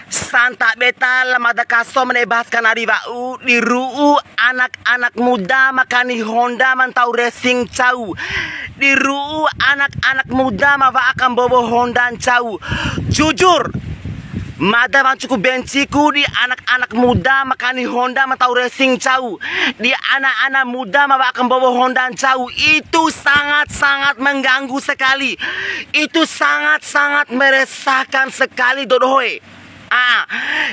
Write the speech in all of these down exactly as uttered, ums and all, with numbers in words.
Santabe ta la mada kaso ma ne'e bahas kanari wa'u, di ru'u anak-anak muda ma kani Honda ma ntau racing ncau. Di ru'u anak-anak muda ma wa'a kambowo Honda ncau. Jujur, mada wancuku benciku di anak-anak muda ma kani Honda ma ntau racing ncau. Di ana-ana muda ma wa'a kambowo Honda ncau. Itu sangat-sangat mengganggu sekali. Itu sangat-sangat meresahkan sekali, dou dohoe. Ah,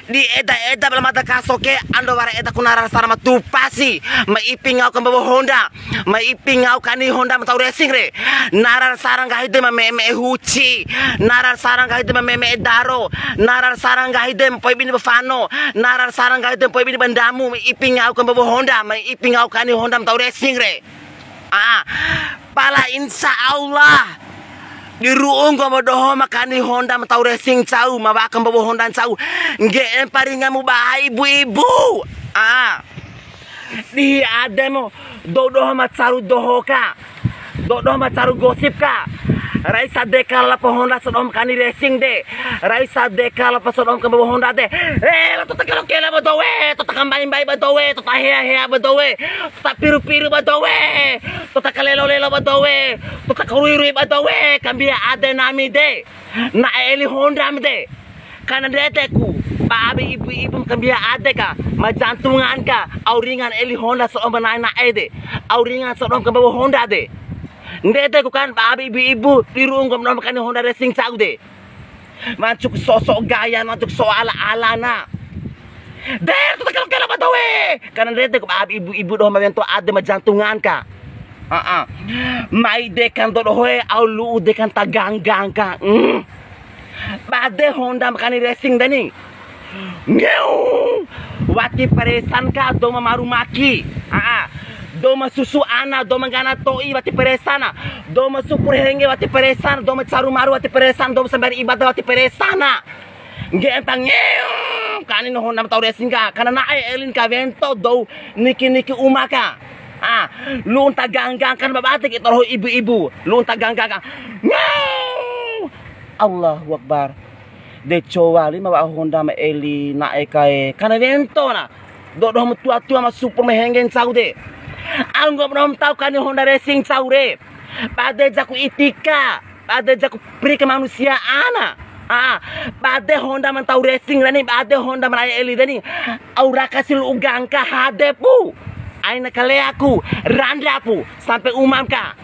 di eda-eda ba la mada kaso ke, ando wara edaku nara sara ma tupa si, ma ipi ngau kambowo Honda, ma ipi ngau kani Honda ma ntau racing re. Nara sara nggahi de ma me'e-me'e huci, nara sara nggahi de ma me'e-me'e daro, nara sara nggahi de ma poi bini ba fano, nara sara nggahi de ma poi bini ba ndamu, ma ipi ngau kambowo Honda, ma ipi ngau kani Honda ma ntau racing re. Ah, pala insya Allah di ru'u nggomi doho ma kani Honda ma ntau racing ncau, ma wa'a kambowo Honda ncau. Ngge'e mpa ringamu baha ibu-ibu. Ah. Dihi ademu, dou doho ma caru doho ka. Dou doho ma caru gosip ka. Rai sadeka lalo pa Honda sia doho ma kani racing de. Rai sadeka lalo pa sia doho ma kambowo Honda de. Eh, la tota kelo-kelo ba dou e, tota kambai-mbai ba dou e, tota hea-hea ba dou e, tota piru-piru ba dou e, tota kalelo-lelo ba dou e, tota karui-rui ba dou e, kambia ade nami de. Na'e eli Honda mde. Karena ndedeku, ba abi ibu-ibu ma kambia ade ka, ma jantungan ka, au ringan eli Honda sia doho ma na'e-na'e de. Au ringan sia doho ma kambowo Honda de. Ndedeku kan, ba abi ibu-ibu, di ru'u nggomi doho ma kani Honda racing ncau de. Wancuku sok-sok gaya, wancuku sok ala-ala na. Der, tota kelo-kelo ba dou e. Karena ndedeku ba abi ibu-ibu doho ma wento ade ma jantungan ka. Aa. Mai dekan dou dohoe, au lu'u dekan ta ganggang ka. Mm. Bade Honda ma kani racing de ni. Ngeu! Wati peresan ka dou ma maru maki. Aa. Dou ma susu ana, dou ma nggana to'i, wati peresana. Dou ma supur hengge, wati peresana. Dou ma caru maru, wati peresana. Dou ma sambea ibadah, wati peresana. Ngge'e mpa ngeu! Kani na Honda ma ntau racing ka. Karena na'e elin ka wento dou niki-niki uma ka. Ah, lu'u ta ganggang kan ba bade ke toroho ibu-ibu. Lu'u ta ganggang ka. Ngeu! Allahu Akbar. De cowa li ma wa'a Honda ma eli na'e kae. Karena wento na. Dou doho ma tua-tua ma supur ma hengge ncau de. Au nggomi doho ma ntau kani Honda racing ncau re. Bade jaku itika, bade jaku pri kemanusiaan. Ah, bade Honda ma ntau racing re ni, bade Honda ma na'e eli re ni. Au raka si lu'u gangka hade pu. Aina kaleaku, randa pu, sampe umam ka.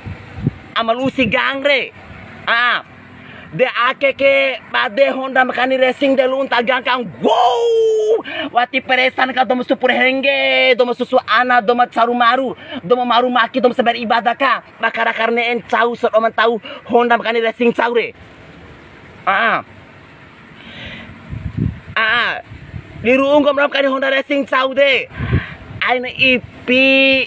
Ama lu'u si gang re. Ah, de ake ke bade Honda ma kani racing de lu'u ta gangka. Wow! Wati peresan ka dou ma supur hengge, dou ma susu ana, dou ma caru maru, dou ma maru maki, dou ma sambea ibadah ka. Ba kara-kara ne'e ncau sia doho ma ntau Honda ma kani racing ncau re. Aa. Aa. Di ru'u nggomi doho ma kani Honda racing ncau de. Aina ipi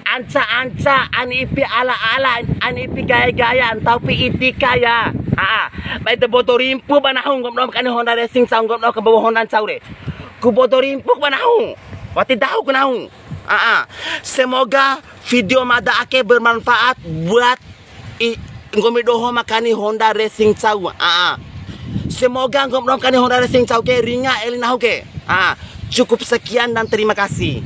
anca-anca, aina ipi ala-ala, aina ipi gaya-gaya, ntau pi itika ya. Aa. Ba ede bodo rimpu ba nahu nggomi doho ma kani Honda racing ncau, nggomi doho kambowo Honda ncau re. Ku bodo rimpu ba nahu. Wati dahu ku nahu. Aa, semoga video mada ake bermanfaat buat i-, nggomi doho ma kani Honda racing ncau. Aa, semoga nggomi doho ma kani Honda racing ncau ke ringa eli nahu ke. Aa, cukup sekian dan terima kasih.